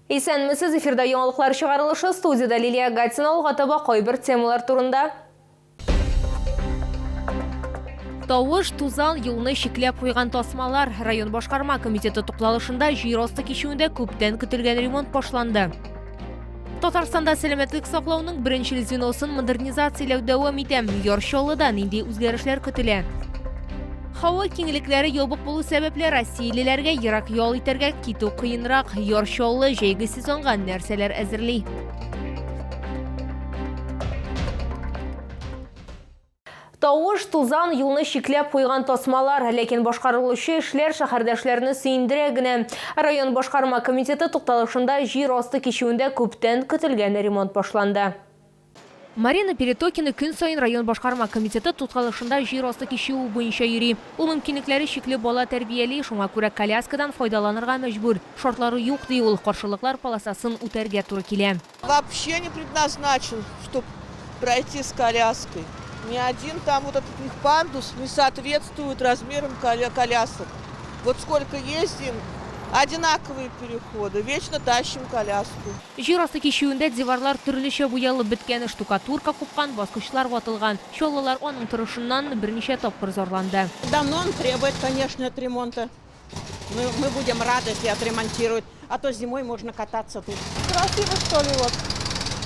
Исәнмесез, эфирда яңалыклар чыгарылышы, студиядә Лилия Гатина, алга таба кайбер темалар турында. Тавыш, тузан, юлны чикләп куйган тасмалар. Район башкарма комитеты тукталышында җир асты кичүендә күптән көтелгән ремонт башланды. Татарстанда сәламәтлек саклауның беренчел звеносын модернизацияләү дәвам итә. Яр Чаллыда нинди үзгәрешләр көтелә? Һава киңлекләре ябык булу сәбәпле, россиялеләргә ерак ял итәргә китү кыенрак. Яр Чаллы җәйге сезонга нәрсәләр әзерли? Тавыш, тузан, юлны чикләп куйган тасмалар, ләкин башкарылучы эшләр шәһәрдәшләрне сөендерә генә. Район башкарма комитеты тукталышында җир асты кичүендә күптән көтелгән ремонт башланды. Марина Перетокина көн саен район башкарма комитеты тукталышында җир асты кичүе буенча йөри. Ул мөмкинлекләре чикле бала тәрбияли, шуңа күрә коляскадан файдаланырга мәҗбүр. Шартлары юк, ди ул, каршылыклар полосасын үтәргә туры килә. Вообще не предназначен, чтоб пройти с коляской. Ни один там вот этот их пандус не соответствует размерам колясок. Вот сколько ездим, одинаковые переходы, вечно тащим коляску. Җир асты кичүендә диварлар төрлечә буялып беткән, штукатурка купкан, баскычлар ватылган. Чаллылар аның торышыннан берничә тапкыр зарланды. Давно он требует, конечно, от ремонта. Мы, мы будем рады, если отремонтируют. А то зимой можно кататься тут. Красиво, что ли, вот.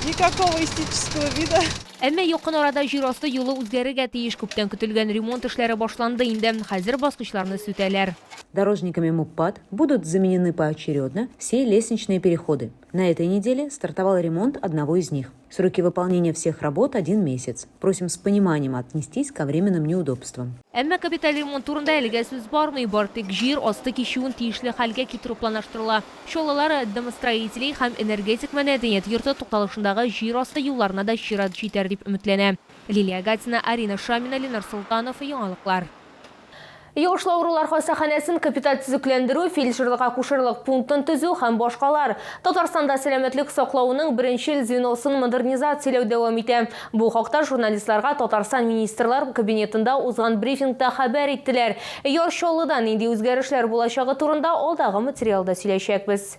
Никакого эстетического вида. Әмма якын арада җир асты юлы үзгәрергә тиеш. Күптән көтелгән ремонт эшләре башланды инде. Хәзер баскычларны сүтәләр. Дорожниками МУППАД будут заменены поочередно все лестничные переходы. На этой неделе стартовал ремонт одного из них. Сроки выполнения всех работ – один месяц. Просим с пониманием отнестись ко временным неудобствам. Әмма капиталь ремонт турында әлегә сүз бармый, бары тик җир асты кичүен тиешле хәлгә китерү планлаштырыла. Чаллылар Домостроителей һәм Энергетик мәдәният йорты тукталышындагы җир асты юлларына да чират җитәр дип өметләнә. Лилия Гатина, Арина Шамина, Ленар Солтанов, Яңалыклар. Йогышлы авырулар хастаханәсен капиталь төзекләндерү, фельдшерлык-акушерлык пунктын төзү һәм башкалар. Татарстанда сәламәтлек саклауның беренчел звеносын модернизацияләү дәвам итә. Бу хакта журналистларга Татарстан Министрлар Кабинетында узган брифингта хәбәр иттеләр. Яр Чаллыда нинди үзгәрешләр булачагы турында алдагы материалда сөйләячәкбез.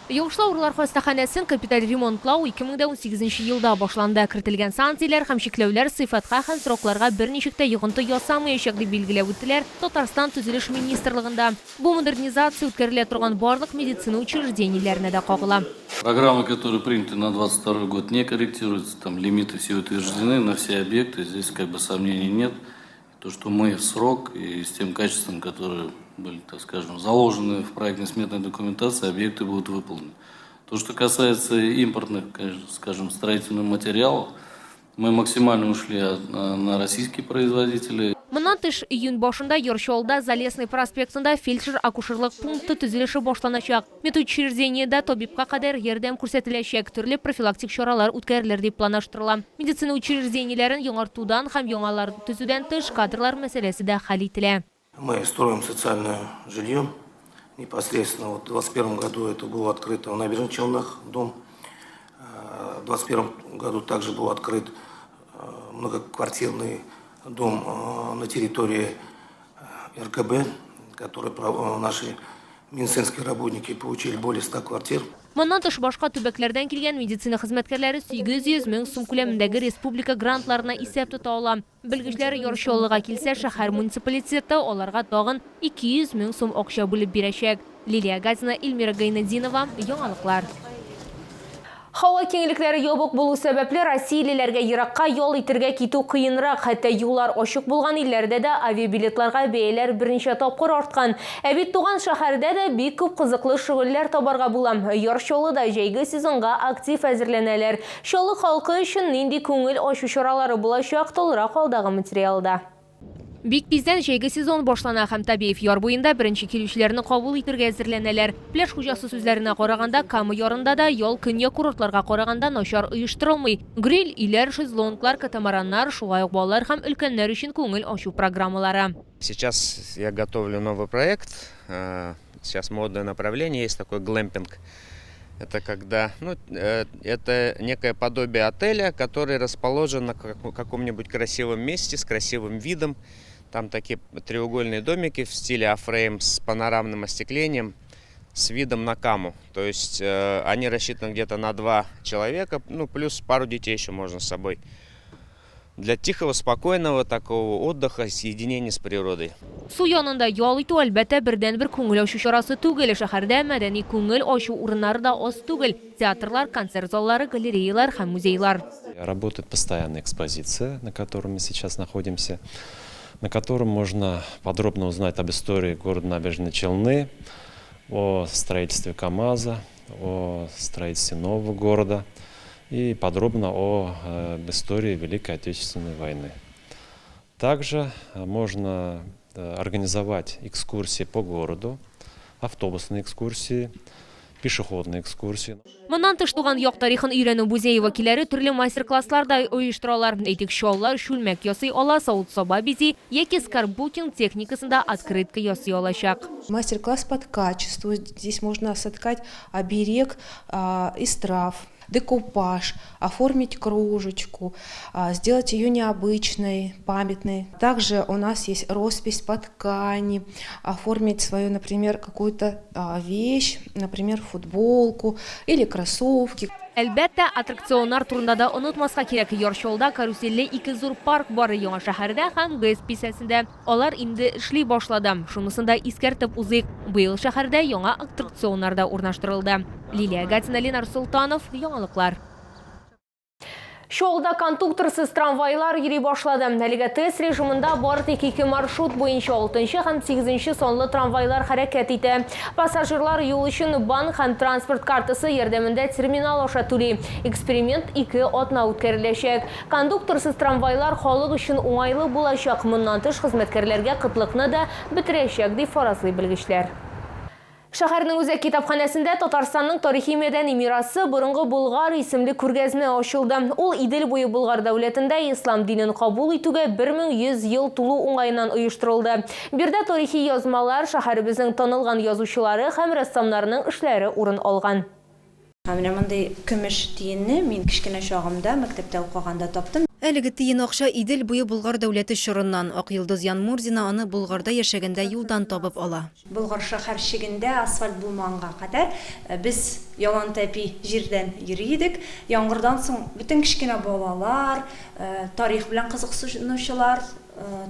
Йогышлы авырулар хастаханәсен капиталь ремонтлау 2018 нче елда башланды. Кертелгән санкцияләр һәм чикләүләр сыйфатка һәм срокларга берничек тә йогынты ясамаячак, дип билгеләп үттеләр Татарстан Төзелеш министрлыгында. Бу модернизация үткәрелә торган барлык медицина учреждениеләренә дә кагыла. Программа, которая принята на 22 год, не корректируется, там лимиты все утверждены на все объекты, здесь как бы сомнений нет. То, что мы в срок и с тем качеством, которое были, так скажем, заложены в проектно-сметной документации, объекты будут выполнены. То, что касается импортных, скажем, строительных материалов, мы максимально ушли на российские производители. Моннан тыш, июнь башында Яр Чаллыда Залесный проспектында фельдшер-акушерлык пункты төзелеше башланачак. Медучреждениедә табибка кадәр ярдәм күрсәтеләчәк, төрле профилактик чаралар үткәрелер дип планлаштырыла. Медицина учреждениеләрен яңартудан һәм яңаларын төзүдән тыш, кадрлар мәсьәләсе дә хәл ителә. Мы строим социальное жилье. Непосредственно вот в 2021 году это было открыто в Набережных Челнах дом. В 2021 году также был открыт многоквартирный дом на территории РКБ, который наши медицинские работники получили более 100 квартир. Моннан тыш, башка төбәкләрдән килгән медицина хезмәткәрләре 800 мең сум күләмендәге республика грантларына исәп тота ала. Белгечләр Яр Чаллыга килсә, шәһәр муниципалитеты аларга тагын 200 мең сум акча бүлеп бирәчәк. Лилия Гатина, Эльмира Гайнетдинова, Яңалыклар. Һава киңлекләре ябык булу сәбәпле, россиялеләргә еракка ял итергә китү кыенрак. Хәтта юллар ачык булган илләрдә дә авиабилетларга бәяләр берничә тапкыр арткан. Ә бит туган шәһәрдә дә бик күп кызыклы шөгыльләр табарга була. Яр Чаллыда җәйге сезонга актив әзерләнәләр. Чаллы халкы өчен нинди күңел ачу чаралары булачак, тулырак алдагы материалда. Бик тиздән җәйге сезон башлана һәм Табеев яр буенда беренче килүчеләрне кабул итергә әзерләнәләр. Пляж хуҗасы сүзләренә караганда, Кама ярында да ял көньяк курортларга караганда начар оештырылмый. Гриль, өйләр, шезлонглар, катамараннар, шулай ук балалар һәм өлкәннәр өчен күңел ачу программалары. Сейчас я готовлю новый проект. Сейчас модное направление есть такой глэмпинг. Это когда, ну, это некое подобие отеля, который расположен на каком-нибудь красивом месте с красивым видом. Там такие треугольные домики в стиле А-фрейм с панорамным остеклением. с видом на Каму. То есть они рассчитаны где-то на 2 человека, ну плюс пару детей еще можно с собой. Для тихого, спокойного такого отдыха, соединения с природой. Су янында ял итү, әлбәттә, бердәнбер күңел ачу чарасы түгел. Шәһәрдә мәдәни күңел ачу урыннары да аз түгел. Театрлар, концерт заллары, галереялар һәм музейлар. Работает постоянная экспозиция, на которой мы сейчас находимся, на котором можно подробно узнать об истории города Набережные Челны, о строительстве КАМАЗа, о строительстве нового города и подробно о истории Великой Отечественной войны. Также можно организовать экскурсии по городу, автобусные экскурсии, пешеходные экскурсии. Моннан тыш туган як тарихын өйрәнү музее вәкилләре төрле мастер-класслар да оештыралар. Әйтик, чаллылар чүлмәк ясый ала, савыт-саба бизи яки скрапбукинг техникасында открытка ясый алачак. Мастер-класс по ткачеству. Здесь можно соткать оберег из трав, декупаж, оформить кружечку, сделать ее необычной, памятной. Также у нас есть роспись по ткани, оформить свою, например, какую-то вещь, например, футболку или кроссовки. Әлбәттә, аттракционнар турында да онытмаска кирәк. Яр Чаллыда карусельле ике зур парк бар: Яңа шәһәрдә һәм ГЭС бистәсендә. Алар инде эшли башлады. Шунысын да искәртеп узыйк. Быел шәһәрдә яңа аттракционнар да урнаштырылды. Лилия Гатина, Ленар Султанов, Яңалыклар. Чаллыда кондукторсыз трамвайлар йөри башлады. Әлегә тест режимында бары тик ике маршрут буенча 6 һәм 8 санлы трамвайлар хәрәкәт итә. Пассажирлар юл өчен банк һәм транспорт картасы ярдәмендә терминал аша түли. Эксперимент 2 атна үткәреләчәк. Кондукторсыз трамвайлар халык өчен уңайлы булачак. Моннан тыш хезмәткәрләргә кытлыкны да бетерәчәк, дип фаразлый белгечләр. Шәһәрнең үзәк китапханәсендә Татарстанның тарихи мәдәни мирасы борынгы Болгар исемле күргәзмә ачылды. Ул Идел буе Болгар дәүләтендә ислам динен кабул итүгә 1100 ел тулу уңаеннан оештырылды. Биредә тарихи язмалар, шәһәребезнең танылган язучылары һәм рәссамнарының эшләре урын алган. Менә мондый көмеш тиенне мин кечкенә чагымда мәктәптә укыганда таптым. Әлеге тиен акча Идел буе Болгар дәүләте чорыннан. Акйолдыз Янмурзина аны Болгарда яшәгәндә юлдан табып ала. Болгар шәһәрчегендә асфальт булмаганга кадәр без ялан тәпи җирдән йөри идек. Яңгырдан соң бөтен кечкенә балалар, тарих белән кызыксынучылар,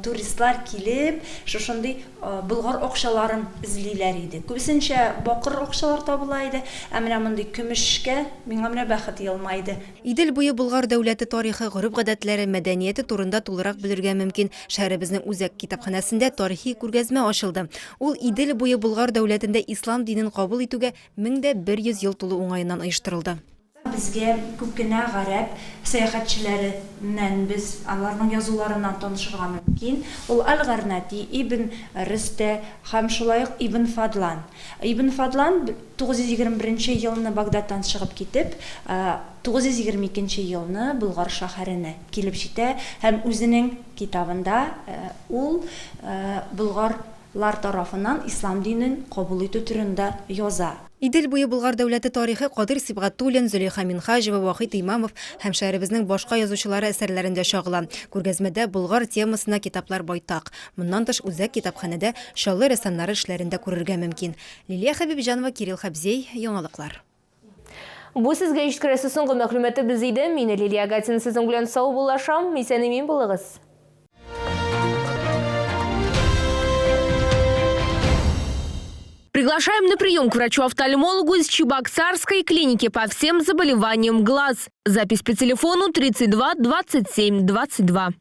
туристлар килеп, шушындый Болгар акчаларын эзлиләр иде. Күбесенчә бакыр акчалар табыла иде, ә менә мондый көмешкә миңа менә бәхет елмайды. Идел буе Болгар дәүләте тарихы, гореф-гадәтләре, мәдәнияте турында тулырак белергә мөмкин. Шәһәребезнең үзәк китапханәсендә тарихи күргәзмә ачылды. Ул Идел буе Болгар дәүләтендә ислам динен кабул итүгә 1100 ел тулу уңаеннан оештырылды. Безгә күп кенә гарәп сәяхәтчеләреннән без аларның язуларыннан танышырга мөмкин. Ул Аль-Гарнати, Ибн Рөстә һәм шулай ук Ибн Фадлан. Ибн Фадлан 921 елны Багдадтан чыгып китеп, 922 елны Болгар шәһәренә килеп җитә һәм үзенең китабында ул Болгарлар тарафыннан ислам динен кабул итү турында яза. Идел буе Болгар дәүләте тарихы Кадыйр Сибгатуллин, Зөләйха Минһаҗева, Вахит Имамов һәм шәһәребезнең башка язучылары әсәрләрендә чагыла. Күргәзмәдә Болгар темасына китаплар байтак. Моннан тыш үзәк китапханәдә Чаллы рәссамнары эшләрен дә күрергә мөмкин. Лилия Хәбибҗанова, Кирилл Хәбзей, Яңалыклар. Бу сезгә җиткерәсе соңгы мәгълүматыбыз иде. Мин Лилия Гатина сезнең белән саубуллашам. Исән-имин булыгыз. Приглашаем на прием к врачу-офтальмологу из Чебоксарской клиники по всем заболеваниям глаз. Запись по телефону 32 27 22.